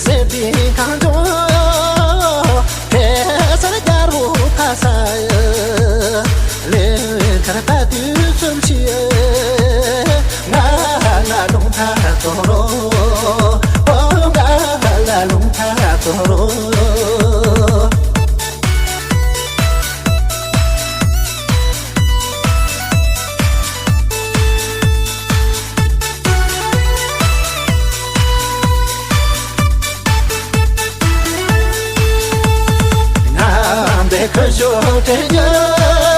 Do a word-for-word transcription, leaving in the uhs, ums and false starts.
སེམས་པའི་གངས་ལྗོངས། ཕེབས་སར་རྒྱལ་པོ་ཕ་ས་ཡི། ལས་མཁར་ལྟ་དུས་ཚུམ་ཆི། ང་ལ་རླུང་ཐ་ཐོ་རོ། ཨོ་ང་ལ་རླུང་ཐ་ཐོ་རོ། ང་འདི་ཁུ་ཞོ་དྲན་ཡོད།